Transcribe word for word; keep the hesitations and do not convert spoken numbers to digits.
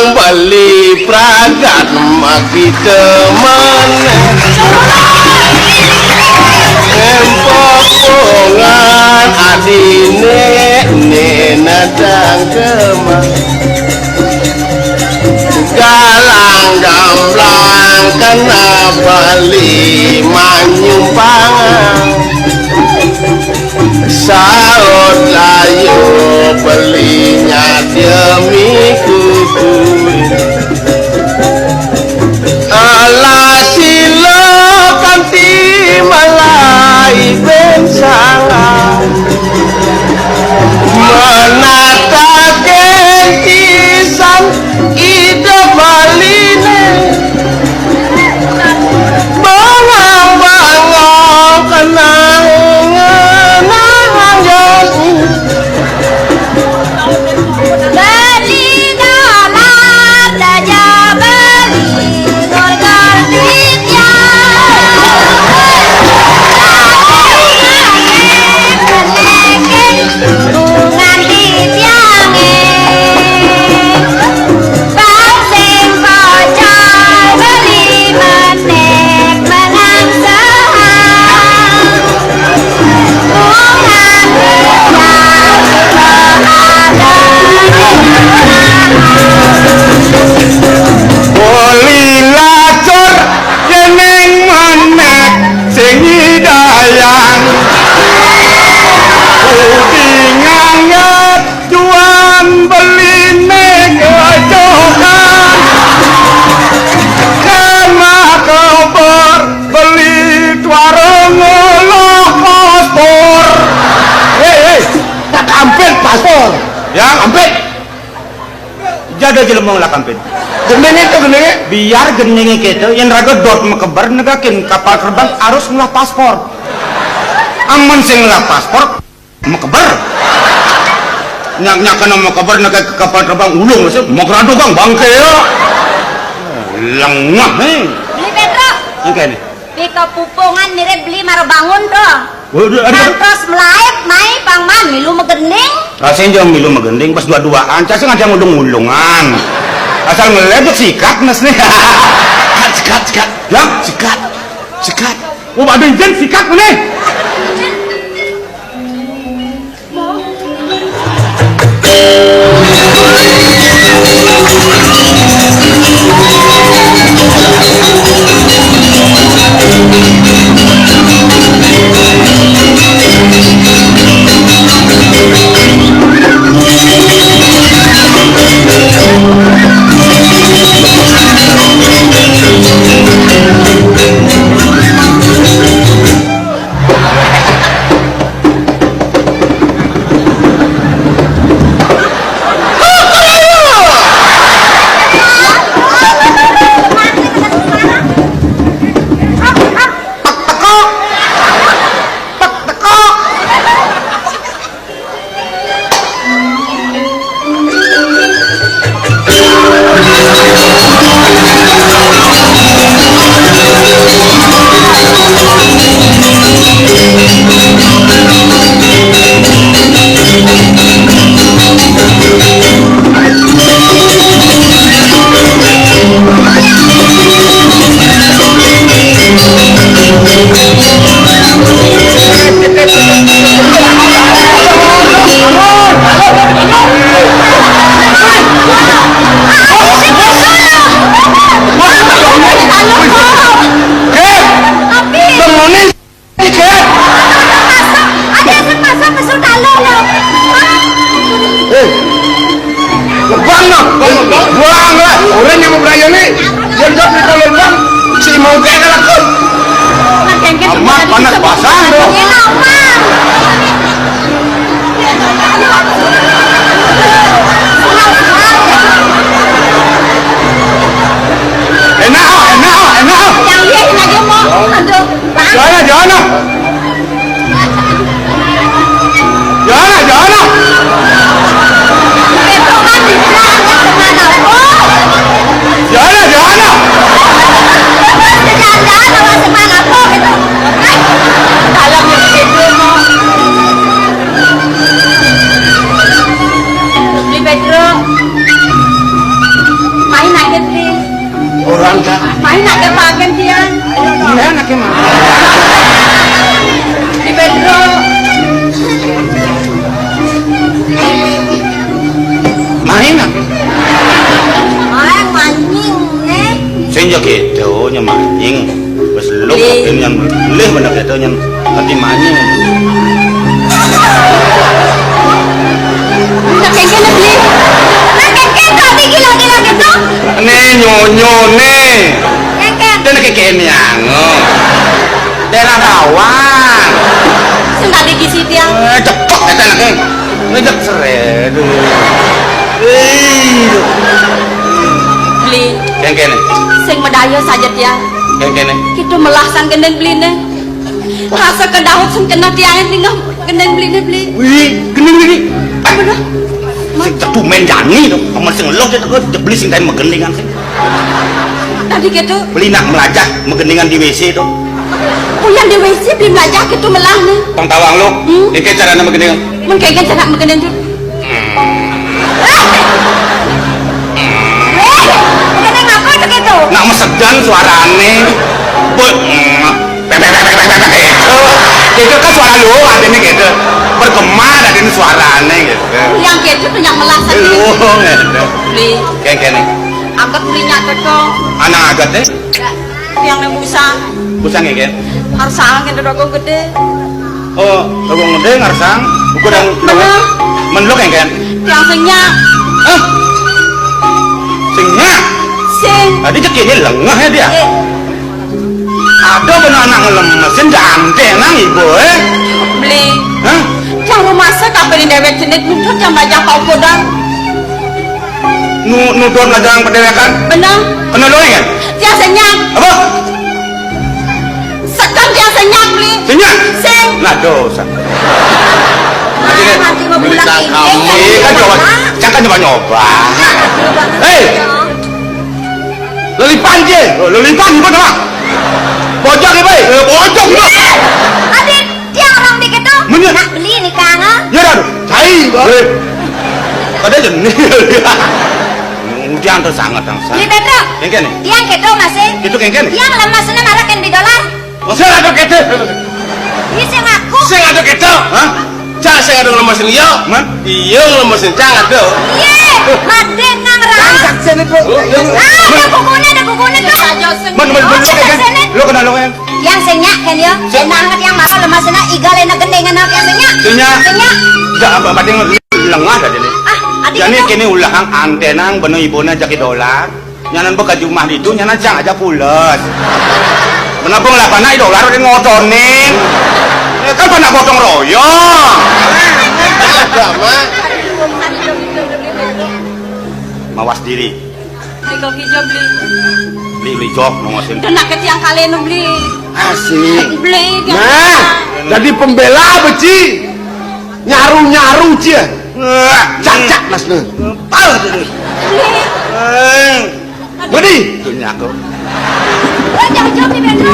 Beli pragat makita maneh. Empok pongan adine ne nadang kemah. Galang gamblang kena bali manyumpangan. Saut layu belinya demi kukuin. Alah sila kanti malai ben salah. Menata gentisan ida baline. Bangang-bangang kenang ngenang janji. Beli dolar daja beli gol-gol titiang. Bungan titiange. Bang sing pocol beli menek menang saham. Bungan titiang. Beli lacur jeneng menek sing nyidayang. Budi nganget juan beline kecokan. Kena kebor beli tuarung ngelah paspor. Hei, hei, tak ampit paspor. Ya, ampit. Jada jelema ngelak ampit. Gendenge to, gendenge. Biar gendenge keto, yen raga dot mekeber negakin kapal terbang harus ngelah paspor. Amen sing ngelah paspor, mekeber. Nyak-nyak kena mekeber nege ke kapal terbang ulung mesti megradu kang bangke ya. Lengah, eh. Beli Petro. Engke ne. Pika pupungan mirip beli mara bangun to. Waduh, aduh. Kan terus melaib mai pang man milu megending. Rasanya jangan milu megending pas dua-duaan. Cak sing aja ngulung-ngulungan. Asal ngelebek sikat mas nih. Sikat, sikat, sikat. Ya? Sikat. Sikat. Oh, ada izin sikat nih. Eh, lebang no. Buang lah. Orang yang mau berayun ni, yang jawab di dalam lebang, si mau kayak kelakon. Amat panas basah tu. Enak ah, enak ah, enak ah. Yang dia nak gemuk. Aduh. Jangan, jangan ah. Jangan ah, jangan ah. Jangan ah, jangan ah. Anaké mah. Di Pedro. Main ah. Main mancing, eh. Sing ya gitu, nya mancing. Wis lu Ih. Mungkin yang lih bener gitu, yang hati mancing. Nah, kéngkén, Bli. Nah, kéngkén, tapi gila-gila gitu. Né, nyonyo, né. Kéngkén. Dan kéngkén yang, oh. Daerah Bawang. Sing tadi gisi tiang. Eh, cepet, kata anaknya. Ngejek seret. Eh, Bli. Kéngkén. Sing medaya saja tiang. Kéngkén. Kita melah sang gending Bli né. Rasa kedahut sing kena tiangé tinggal gending Bliné, Bli. Wih, gending Bli. Apa dah? Sing tetu main jani to, amun sing eluh to, jeblis sing kain magendingan sing. Tadi gitu. Beli nak melajah magendingan di W C to. Kuyan di W C beli melajah gitu melah né. Tong tawang lu, Hmm? Iki carane magendingan. Mun kayak cara magending to. Eh, magending apa to gitu? Nak mesedan suarane. Buk. Itu, itu kan suara lu artinya gitu. Bergema artinya suarane gitu. Yang gitu tuh yang melah sendiri. Lu gitu. Beli. Kayak gini. Angkat belinya teko. Anak angkat deh. Yang nang busang. Busang ya, Ken? Harus sangat itu dogong gede. Oh, dogong gede ngarsang. Buku dan Bener. Menluk ya, Ken? Yang sing nyak. Hah? Sing nyak? Sing. Tadi cek ini lengah ya dia. Eh. Ada bener anak ngelemesin, jangan tenang ibu, eh. Beli. Hah? Yang rumah saya kapan di dewek jenis muncul jam aja kau kodang. Nu, nudon aja yang pendewekan. Bener. Kena doang ya? Tiang sing nyak. Apa? Sekam tiang sing nyak, Beli. Sing nyak? Sing. Nah, dosa. Nah, nanti mau pulang ini. Iya, kan coba. Jangan coba nyoba. Hei. Lelipan je. Oh, lelipan gimana, Mak? Bojok ya, Bay? Eh, bojok, Mak. Adit. Tiang orang dikit tuh. Bener. Nak beli nih, Kang, ah. Ya, dah. Cai, Bang. Eh. Pada jenis. Udah tuh sangat, yang sangat. Beli Pedro. Kéngkén nih. Tiang gitu masih. Itu kéngkén nih. Tiang lemas, nah, marah kan di dolar. Oh, saya ada gitu. Ini sing aku. Saya ada gitu. Hah? Cak, saya ada lemas dia. Man? Iya, lemas cang ada. Iya, Raden nang rang. Cang, sini, Bro. Oh, iya. Ah, ada kukunya, ada kukunya tuh. Man, man, man, lo kan? Lo kenal lo kan? Yang sing nyak kan ya? Sing banget yang mau lemas na igal enak gendengan apa yang sing nyak? Sing nyak. Sing nyak. Dah apa, apa yang lengah aja nih. Ah, adik. Jadi kene ulahang antenang beno ibona jaki dolar. Nyanan beka jumah ditu, nyanan cang aja pules. Menabung lapan aja dolar udah ngotonin. Eh, kan pernah gotong royong. Ada, Mak. Mawas diri. Beli kok hijau, Beli. Beli, beli jok, mau ngawasin. Kena ke tiang kali nu, Beli. Asik. Beli, nah, jadi pembela beci. Nyaru-nyaru cia. Wah, cacak nas nu. Pal tu. Beli. Eh. Budi. Tu nyaku. Wah, jauh-jauh ni, Pedro.